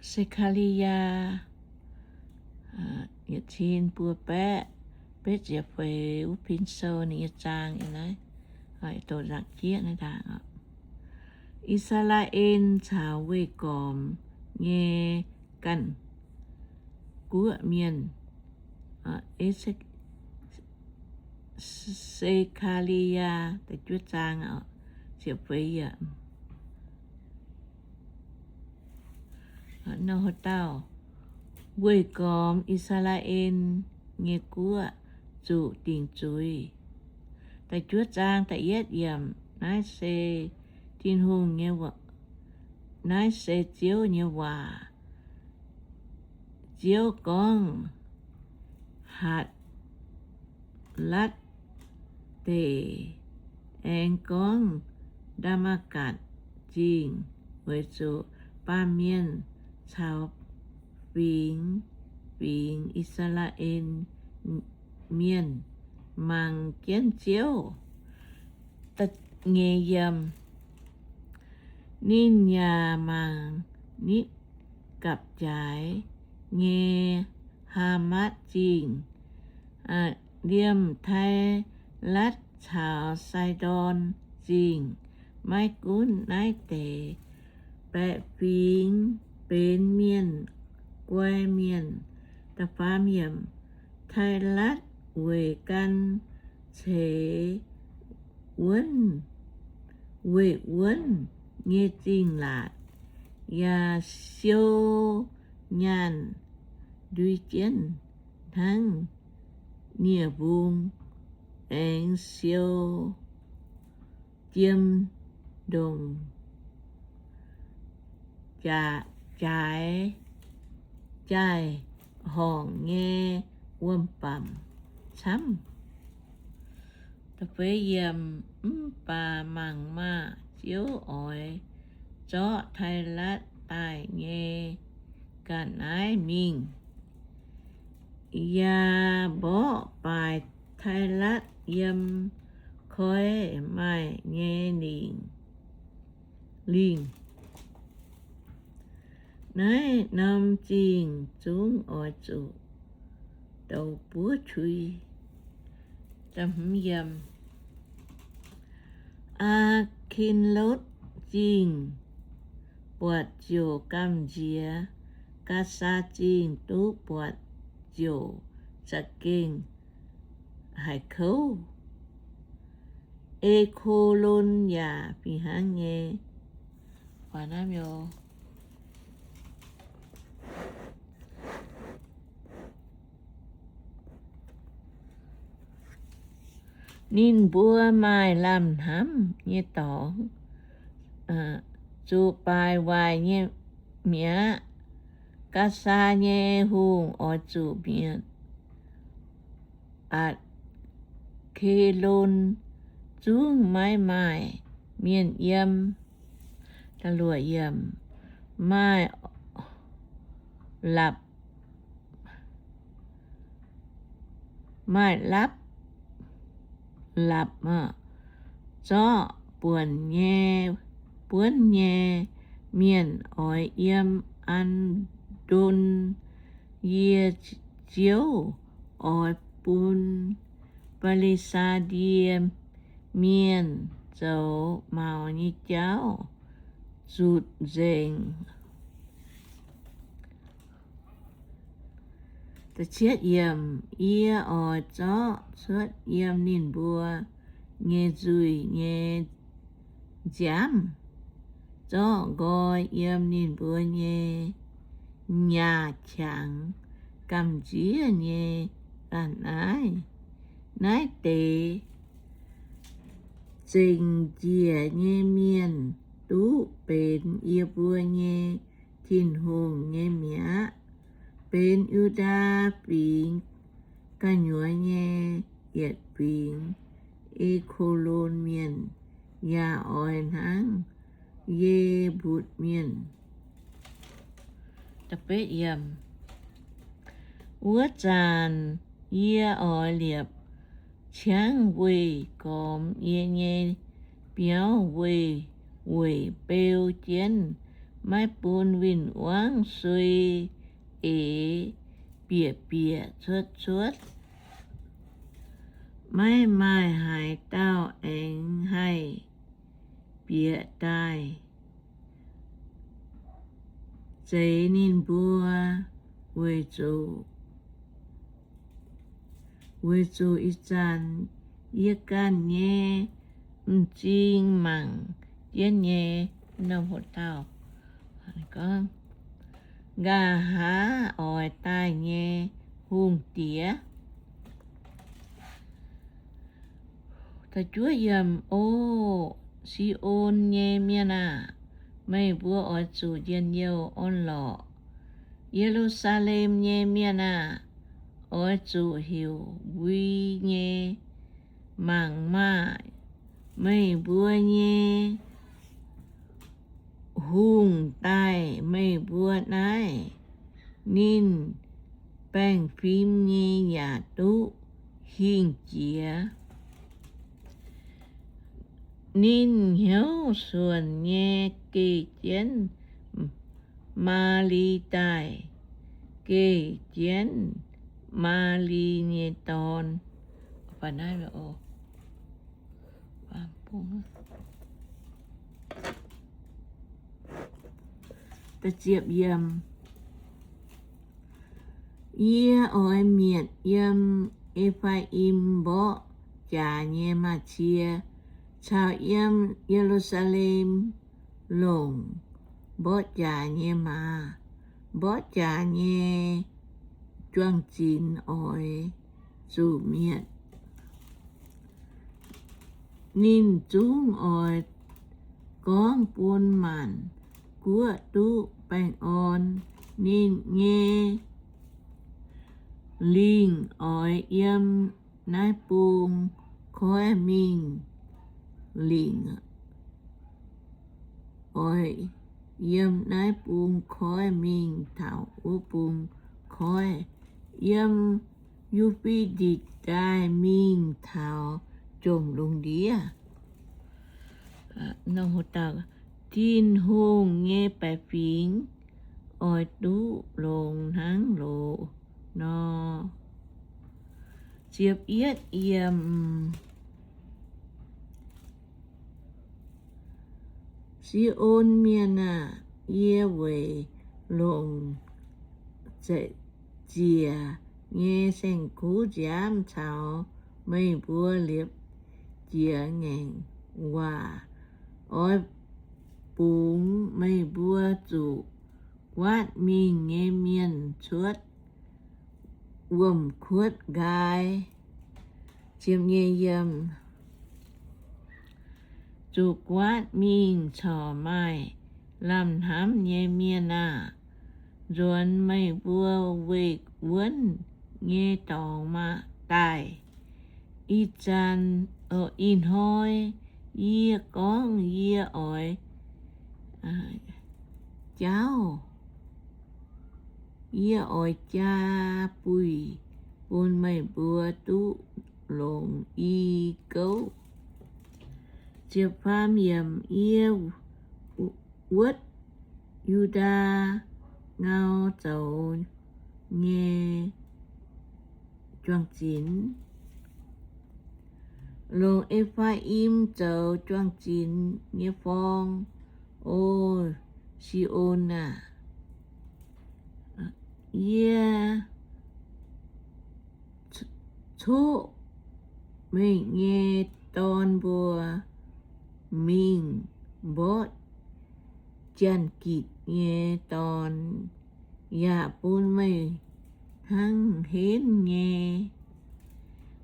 Se^kaa^li^yaa, yietc cin buo baeqv betv ziepc feix wuov pin sou ninh nyei zaang naaiv, doqc nzaangc jieqv naaiv ndaangc. I^saa^laa^en caux weih gormx nyei ganh guoqv mienh. Se^kaa^li^yaa da'juov zaang ziepc feix yiemc. Nor haaix dauh weih gormx I^saa^laa^en nyei guoqv zuqc dingc zuiz. Da'juov zaang da'yietv yiemc. Naaiv se Tin-Hungh nyei, naaiv se Ziouv nyei waac. Ziouv gorngv, Hatc latv Deic, aengx gorngv Ndaa^matv^gatc Zingh, weic zuqc baamh mienh caux fingx, fingx I^saa^laa^en Mienh mangc jienv Ziouv. Nyei yiem. Ninh yaac mangc nitv gapv-jaaix nyei Haamatv Zingh, liemh Tailatv caux Saidon Zingh. Maiv gunv naaiv deix baeqc fingx benx mienh guai mienh. Da'faam yiem. Tailatv weic gan ceix wuonv, weic wuonv nyei zingh laatc yaac siou nyaanh ndui jienv hnangv nie-mbung aengx siou jiem ndongc jaaix, jaaix-horngc nyei wuom-bamc camv. Mv baac mangc maah! Ziouv oix zorqv Tailatv daaih nyei ga'naaiv mingh, yaac mborqv baaic Tailatv yiem koiv maaih nyei lingc. Naaiv norm zingh zungv oix zuqc douz buov qui. Aa^kin^lotv Zingh buatc ziouc gamh nziex. Gaasaa Zingh duqv buatc ziouc za'gengh haiz kouv. E^ko^lon yaac fih hnangv nyei. Ninh mbuo maaih lamh hnamv nyei dorngx, zuqc baaic waaic nyei mi'aqv. Gaasaa nyei hungh oix zuqc mietc. Atc^ke^lon zungv maiv maaih mienh yiem. Maaih lapc, maaih lapc, lapc zorqv buonc nyei, buonv nyei mienh oix yiem An^ndon. Yie, Ziouv, oix bun Baa^li^saa^die Mienh zoux maux nyei jauv zutc nzengc. Yie oix zorqv cuotv yiem ninh mbuo nyei nzuih nyei nziaamv, zorqv nqoi yiem ninh mbuo nyei nyaah qangx gamh nziev nyei ga'naaiv. Naaiv deix zengc njiec nyei mienh duqv benx yie mbuo nyei Tin-Hungh nyei mi'aqv. Benx Yu^ndaa Fingx gu'nyuoz nyei yietc fingx, E^ko^lon Mienh, yaac oix hnangv Ye^mbutc Mienh. Wuov zanc yie oix liepc ciangv weih gormx yie nyei biauv, weih weic beu jienv maiv bun win-wangv suei eix bieqc bieqc cuotv cuotv. Maiv maaih haaix dauh aengx haih bieqc daaih zeix ninh mbuo, weic zuqc, weic zuqc ih zanc yie ganh nyei m'zing mangc jienv nyei. Norm hoc dauh gorngv, Nqa'haav oix daaih nyei hungh diex. O Si^on nyei mienh aah! Meih mbuo oix zuqc njien-youh orn-lorqc. Ye^lu^saa^lem nyei mienh aah! Oix zuqc heuc mbui nyei mangc maah! Meih mbuo nyei hungh daaih meih mbuo naaiv. Ninh baengh fim nyei yaac duqv hingh jiex. Ninh hnyouv suonc nyei geh jienv Maali daaih, geh jienv Maali nyei dorn. Yie oix mietc yiem E^faa^im mborqv jaax nyei maaz-cie caux yiem Ye^lu^saa^lem longc mborqv jaax nyei maaz. Mborqv jaax nyei juang-zinx oix zuqc mietc. Ninh zungv oix gorngv bun maanc guoqv duqv baengh orn. Ninh nyei lingh oix yiem naaiv bung koiv mingh lingc, oix yiem naaiv bung koiv mingh taux wuov bung koiv, yiem Yu^fe^ditc Ndaaih mingh taux jomc lungh ndiev. Tin-Hungh nyei baeqc fingx oix duqv longx hnangv loz nor. Ziepc yietv yiem. Si^on Mienh aah! Yie weic longc ziec nyei saeng-kuv nziaamv caux meih mbuo liepc jiez ngaengc waac oix bungx meih mbuo zuqc guaatv mingh nyei mienh cuotv wuom-kuotv nqaai. Zuqc guaatv mingh corc maaih lamh hnamv nyei mienh aah! Nzuonx meih mbuo weih wuonv nyei dorngx daaih. Ih zanc, ih hnoi yie gorngv yie oix jaauv, yie oix jaa buic bun meih mbuo duqv longx i gouv. Yie wuotv Yu^ndaa ngau zoux nyei juang-zinx, longc E^faa^im zoux juang-zinx nyei forng. O Si^on aah! Yie coqv meih nyei dorn mbuo mingh mborqv janx-gitc nyei dorn, yaac bun meih hnangv henv nyei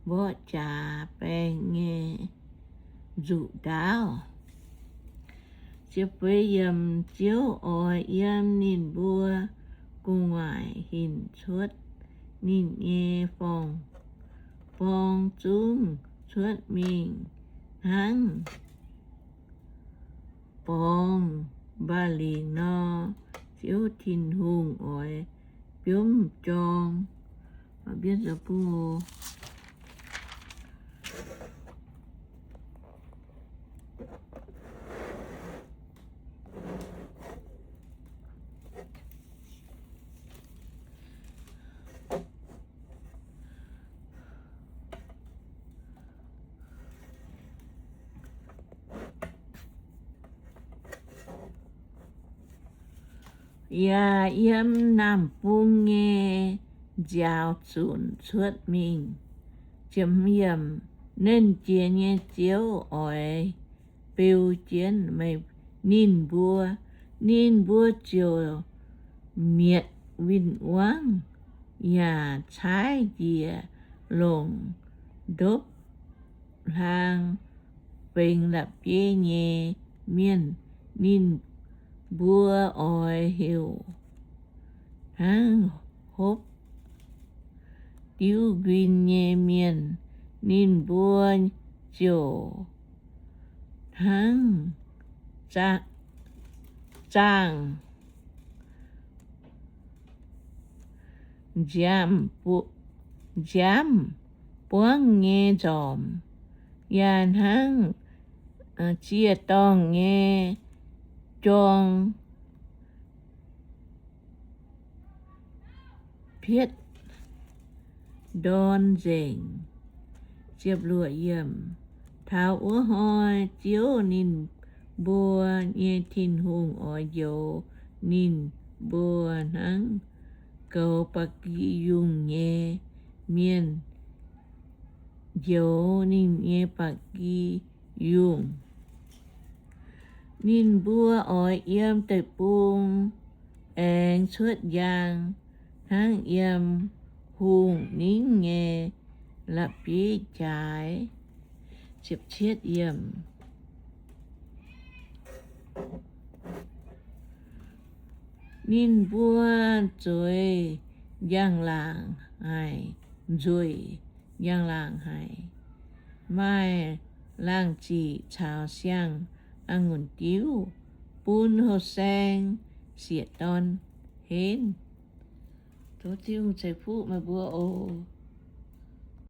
mborqv jaax baeng nyei nzuqc ndaauv. Ziouv oix yiem ninh mbuo gu'nguaaic hinc cuotv ninh nyei forng-forng zungv cuotv mingh hnangv borngz mba'lingc nor. Ziouv Tin-Hungh oix biomv jorng. yaac yiem naamh bung nyei nziaaux zunc cuotv mingh. Nernh Jiex nyei Ziouv oix beu jienv ninh mbuo. Ninh mbuo ziouc mietc win-wangv yaac caaiv njiec longc ndopv-hlaang fengx la'bieiv nyei mienh. Ninh mbuo oix heuc hnangv hopv diuv nquin nyei mienh. Ninh mbuo ziouc hnangv zaangh nziaamv buangv nyei nzormc, yaac hnangv ziec-dorngh nyei jorng pietv ndorn nzengc. Taux wuov hnoi Ziouv, ninh mbuo nyei Tin-Hungh, oix njoux ninh mbuo hnangv goux ba'gi yungh nyei mienh njoux ninh nyei ba'gi yungh. Ninh mbuo oix yiem deic-bung aengx cuotv njang hnangv yiem hungh ningv nyei la'bieiv-jaaix. Ninh mbuo zueiz njang-laangc haic, nzueic njang-laangc haic, maaih laangh ziqc caux siang-a'ngunc diuv bun houh saeng sieqv dorn henv. Tov Tin-Hungh ceix fuqv meih mbuo oc.